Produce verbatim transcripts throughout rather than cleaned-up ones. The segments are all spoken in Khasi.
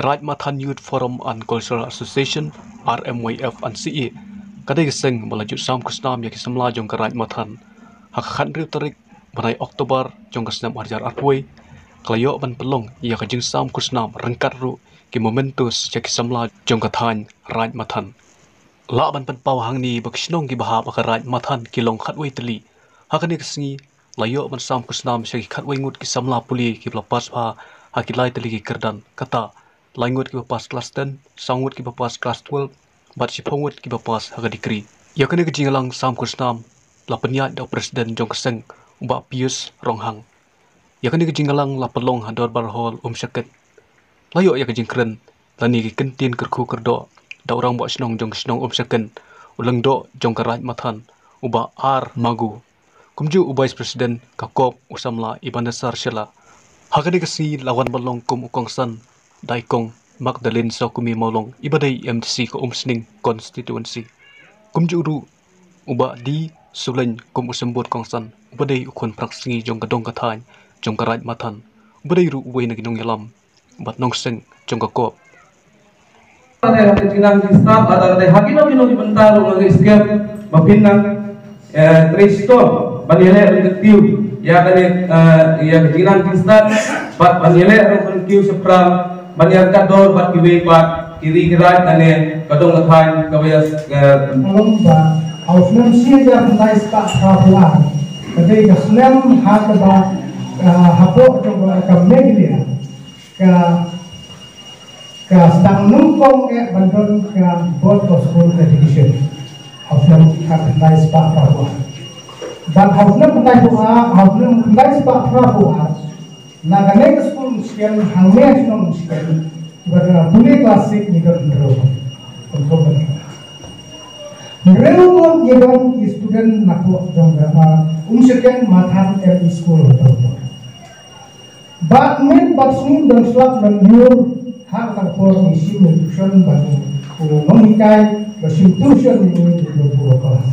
Raid Mathan Youth Forum and Cultural Association, R M Y F and C A, ka dei ka seng ba la ju sam khusnam ïa ki samla jong ka Raid Mathan. Ha ka khathynriew tarik bnai October jong ka snem ar hajar arphew, ka la ïoh ban pynlong ïa ka jingsam khusnam ryngkat ruh ki mementos ïa ki samla jong ka thaiñ Raid Mathan. Lah ban pynpaw hangne ba ki shnong kiba hap ha ka Raid Mathan ki long khatwei tylli. Ha kane ka sngi la ïoh ban sam khusnam sha ki khatwei ngut ki samla pule kiba la pass bha ha ki lai tylli ki kyrdan, kata lai ngut kiba pass klas ten, saw ngut kiba pass klas twelve, bad shiphew ngut kiba pass ha ka degree. Ïa kane ka jingïalang sam khusnam la pynïaid da u president jong ka seng, u Bah Pius Ronghang. Ïa kane ka jingïalang la pynlong ha Dorbar Hall Umshaken. La ïoh ïa ka jingkren lane ki kyntien kyrkhu kyrdoh da u rangbah shnong jong ka shnong Umshaken, u lyngdoh jong ka Raid Mathan, u Bah R Magu, kumjuh u vice president ka COP, u samla Ebenezer Shylla. Ha kane ka sngi la wan ban long kum u kongsan da i Kong Magdalene Sawkmie Mawlong, iba dei MDC ka Umsning constituency. Kumjuh ruh u Bah D Sulein kum u symbud kongsan, uba dei u khun phra sngi jong ka dong ka thaiñ jong ka Raid Mathan, uba dei ruh uwei na ki nongïalam bad nongseng jong ka COP. Lada ka jingnang jingstad, lada ka dei ha kino kino ki bynta ruh nga ngeit skhem ba phin nang, eh, trei shitom ban ïaleh ryngkat kiew ïa kane, eh, ïa ka jingnang jingstad, bad ban ïaleh ryngkat kiew shaphrang ban ïaryngkat dor bad kiwei pat ki ri ki raid lane ka dong ka thaiñ kaba ïa, eh, Ka long ba ha u snem shi hajar khyndai spah phraphew ar ka dei ka snem ha kaba, eh, hapoh jong ka Meghalaya ka, ka sdang nyngkong eh ban don ka Board of School Education. Ha u snem khyndai spah phraphew ar. Bad ha u snem khyndai spah phraphew ar, ha u snem khyndai spah phraphew ar, na kane ka skul Umshaken, hangne ha shnong Umshaken, kiba dang pule klas six ngi don hynriew. Kumto ba ngi, hynriew ngut ngi don ki student napoh jong ka, ah, Umshaken Mathan M E School. Bad mynta bad sngi don slap don ïur ha ka por ngi shim tuition bad u nonghikai ba shim tuition ïa ngi don pura klas.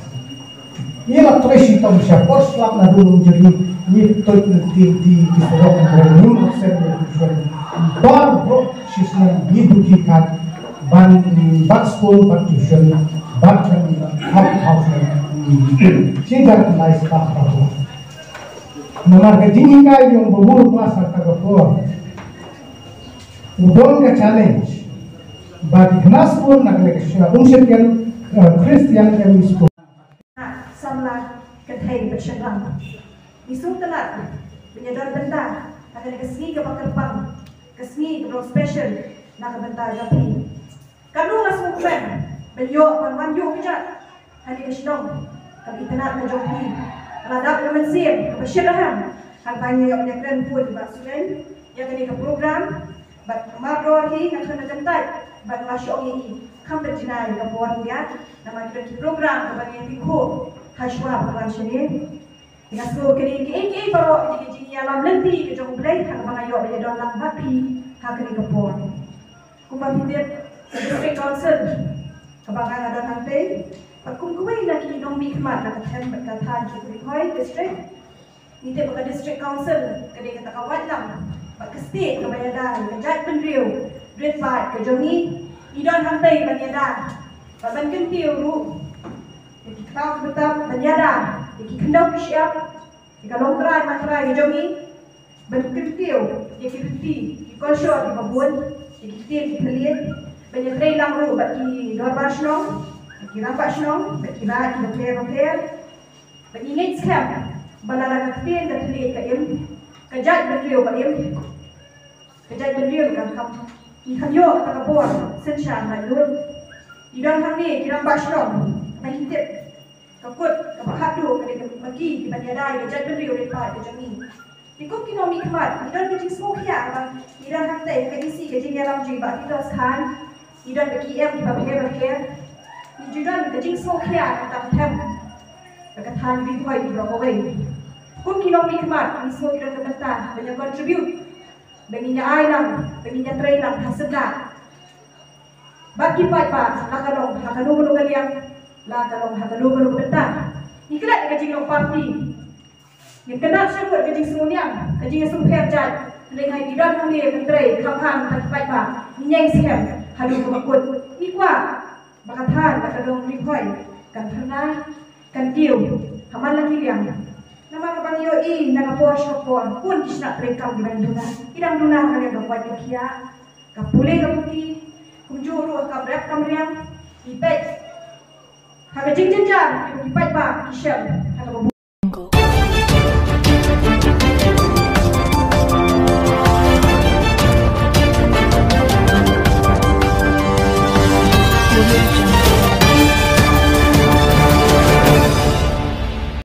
Ngi la trei shitom sha por slap naduh ngi jri ngi tuid na tin ti ki surok ngi absent ïa tuition. Baroh shisnem ngi duh ki kat ban bad skul bad tuition bad kan hap hap shi hajar khyndai spah phraphew ar. Namar ka jinghikai jong u babu ruh ha kata ka por u don ka challenge ba ki khynnah skul na kane ka shnong Umshaken, eh, Christian M E School. Samla kynthei bad shynrang, ngi sngewtynnat ban ïadon bynta ha kane ka sngi kaba kyrpang, ka sngi kaba long special na ka bynta jong phi. Katno nga sngewkmen ban ïoh ban wan ïuh kjat ha kane ka shnong kaba itynnat ka jong phi. Ka la dap ka mynsiem kaba shitrhem haba ngi ïoh ïakren bun bad Sulein ïa kane ka program. Bad mardor hi nga khlem da kyntait bad nga la shong ïa i, kham pynjngai ïa ka bor ïa namar ki don ki program kaba ngi ïa tip ha shuwa ba ka wan shane. Nga sngew kane kiei kiei baroh ki dei ka jingïalam lynti ka jong U Blei ha kaba nga ïoh ban ïadon lang bad phi ha kane ka por. Kumba phi tip, ka District Council kaba nga nga don hangtei bad kum kawei na ki nongmihkhmat na ka them bad ka thaiñ jong ka Ri Bhoi District, ngi tip ba ka District Council ka dei kata ka waitlam bad ka state kaba ïada ïa ka jaitbynriew rit paid ka jong ngi. Ngi don hangtei ban ïada bad ban kyntiew ruh ïa ki khlaw ki btap, ban ïada ïa ki khyndew ki shyiap, ïa ka longtrai mantrai ka jong ngi, ban kyntiew ïa ki riti ki kolshor kiba bun, ïa ki ktien ki thylliej, ban ïatrei lang ruh bad ki dorbar shnong, bad ki rangbah shnong, bad ki raid kiba pher bapher. Bad ngi ngeit skhem ba lada ka ktien ka thylliej ka im, ka jaitbynriew ka im, ka jaitbynriew ka kham, ngi kham ïoh kata ka bor synshar laitluid. Ngi don hangne ki rangbah shnong ba ngi tip ka kut kaba khatduh ka dei ka, ma ki kiban ïada ïa ka jaitbynriew rit paid ka jong ngi. Te kum ki nongmihkhmat ngi don ka jingsngewkhia ba ngi don hangtei ha ka D C, ka jingïalam jong i Bah Titoskhan, ngi don ka ki em kiba pher bapher. Ngi ju don ka jingsngewkhia kata ka them ba ka thaiñ Ri Bhoi baroh kawei. Kum ki nongmihkhmat ngi sngew ngi don ka bynta ban ïa contribute, ba ngin ïa ai lang, ba ngin ïa trei lang ha syrngah bad ki paidbah, la ka long ha kano kano ka liang, la ka long ha kano kano ka bynta. Ngi klet ïa ka jinglong party, ngi kyndat shuh ka jingsngewniang, ka jingsngewpher jait. Lehse ki don hangne ban trei kham kham, tang ki paidbah ngi ïeng skhem haduh kaba kut. Ngi kwah ba ka thaiñ bad ka dong Ri Bhoi kan phyrnai, kan kiew ha man la ki liang. Namar ba ngi ïohi na ka por sha ka por, bun ki shnat treikam kiba dang duna, ki dang duna ha ka liang ka koit ka khiah, ka pule ka puthi, kumjuh ruh ha ka rep ka riang. Ngi peit ha ka jingjynjar kiba ki paidbah ki shem ha kaba